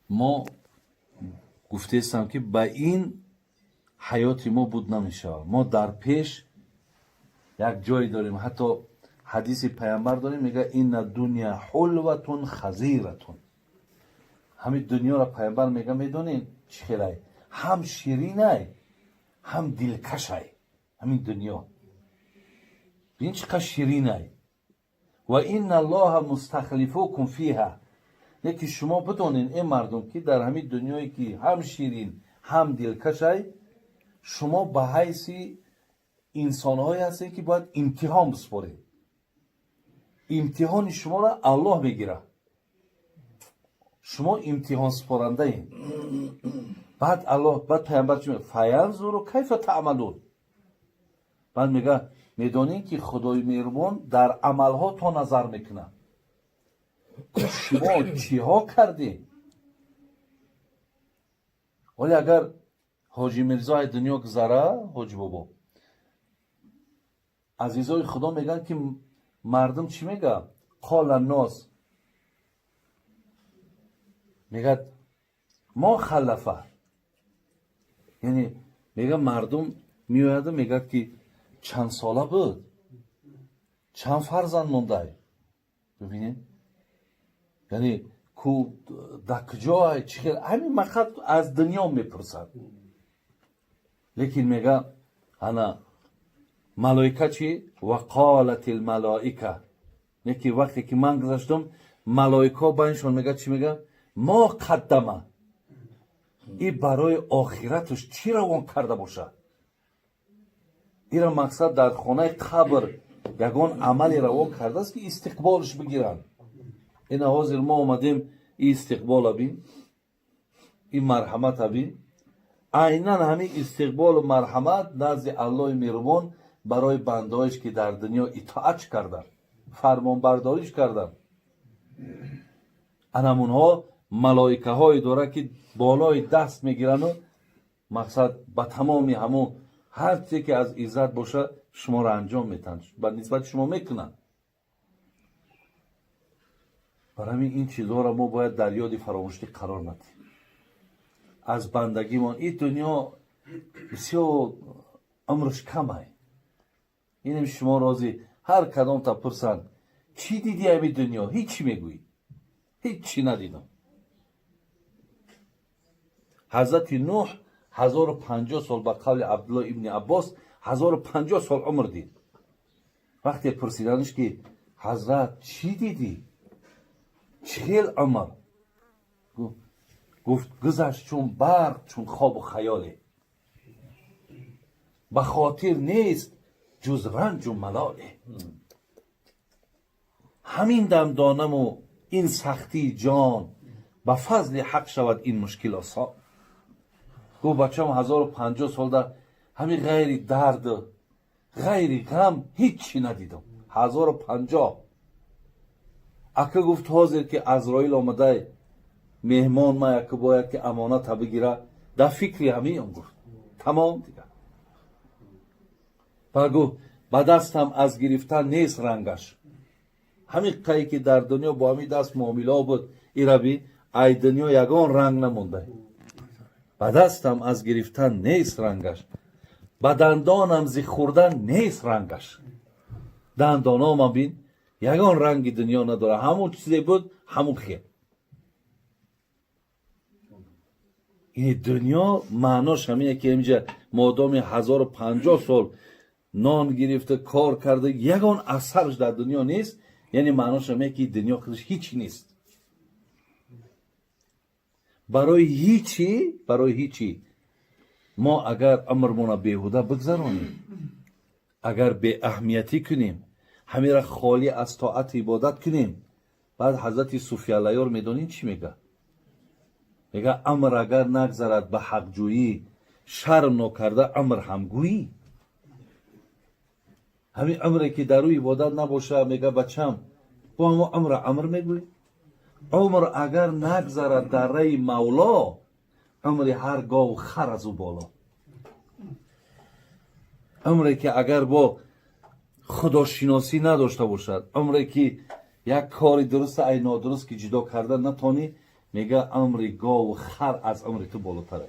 Мо гуфтаистам, ки ба ин ҳаёти мо буд намешавад. Мо дар пеш як ҷое дорем, ҳатто ҳадиси паямбар дорем, мега: "إن الدنيا حلوة خضرة". Ҳамин дунёро паямбар мега, медонед, чӣ хелай? Ҳам ширинай, ҳам дилкашай. Ҳамин дунё бин, чӣ қадр ширинай. وإن الله مستخلفكم فيها. Лекин шумо бидонед, э мардум, ки дар ҳамин дунёе, ки ҳам ширин, ҳам дилкашай, шумо ба ҳайси инсонҳое ҳастед, ки бояд имтиҳон биспоред. Имтиҳони шуморо Аллоҳ мегирад, шумо имтиҳонсупорандаед. Баъд Аллоҳ, баъд паямбар чӣ мега? فينظر كيف تعملون. Баъд мега, медонед, ки Худои меҳрубон дар амалҳо то назар мекунад, шумо чиҳо кардед. Вале агар Ҳоҷи Мирзо ай дунё гузара, ҳоҷи бобо, азизои Худо, мегӯянд, ки мардум чӣ мега? قال الناس, мегӯяд: ما خلف. Яъне мега, мардум меояду мегӯяд, ки чанд сола буд, чанд фарзанд мондай. Бибинед, яъне ку дар куҷое, чӣ хел, ҳамин мақсад аз дунё мепурсад. Лекин мега, ана малоика чӣ? وقالت الملائكة. Лекин вақте ки ман гузаштам, малоикаҳо байншон мега, чӣ мега? ما قدم. И барои охираташ чӣ равон карда бошад? Ира мақсад, дар хонаи қабр ягон амале равон кардааст, ки истиқболш бигиранд. Ина ҳозир мо омадем, и истиқбола бин, и марҳамата бин. Айнан ҳамин истиқболу марҳамат назди Аллоҳи меҳрубон барои бандаҳоеш, ки дар дунё итоат карданд, фармонбардориш карданд. Анамунҳо малоикаҳое дорад, ки болои даст мегирану мақсад ба тамоми ҳамун ҳар чизе, ки аз иззат бошад, шуморо анҷом метаҳанд, ба нисбати шумо мекунанд. Бар ҳамин ин чизҳоро мо бояд дар ёди фаромӯшӣ қарор надиҳем аз бандагимон. Ин дунё бисёр умрш камай. Инем шумо розӣ, ҳар кадомта пурсанд, чӣ дидӣ ҳами дунё, ҳичи мегӯӣ, ҳичи надидам. Ҳазрати Нуҳ 1050 сол, ба қавли Абдулло ибни Аббос, 1050 сол умр дид. Вақте пурсиданиш, ки ҳазрат, чӣ дидӣ, чӣ хел умр? Гуфт: гузашт чун барқ, чун хобу хаёле, ба хотир нест ҷуз ранҷу малоле. Ҳамин дам донаму ин сахтии ҷон, ба фазли ҳақ шавад ин мушкил осон. Гуфт: бачам, 1050 солда ҳамин ғайри дарду ғайри ғам ҳиччи надидам. 1050. Ака гуфт, ҳозир ки Азроил омадай, меҳмон ма, яка бояд ки амоната бигира, дар фикри ҳамиён. Гуфт: тамом дигар. Ба гуфт, ба дастам аз гирифтан нест рангаш. Ҳамин қае ки дар дунё бо ҳамин даст муомилао буд, ираби ай дунё ягон ранг намонда. Ба дастам аз гирифтан нест рангаш, ба дандонам зи хӯрдан нест рангаш. Дандономам бин, ягон ранги дунё надорад, ҳамон чизе буд, ҳамон хел. Ин дунё маънош ҳамине, ки инҷа модоми 1050 сол нон гирифта, кор карда, ягон асарш дар дунё нест. Яъне маънош ҳамине, ки дунё худаш ҳичи нест. Барои ҳичи, барои ҳичи мо агар умрмона беҳуда бигзаронем, агар беаҳамиятӣ кунем, ҳамира холӣ аз тоату ибодат кунем. Баъд ҳазрати Суфиаллаёр, медонед, чӣ мега? Мега: амр агар нагзарад ба ҳақҷӯӣ, шарм нокарда амр ҳамгӯӣ. Ҳамин амре, ки дар ӯ ибодат набоша, мега, бачам, бо ҳамо амра амр мегӯӣ. Умр агар нагзарад дар раи Мавло, умри ҳар гову хар аз ӯ боло. Умре, ки агар бо худошиносӣ надошта бошад, умре, ки як кори дуруста ай нодуруст ки ҷудо карда натонӣ, Мега, умри гову хар аз умри ту болотаре.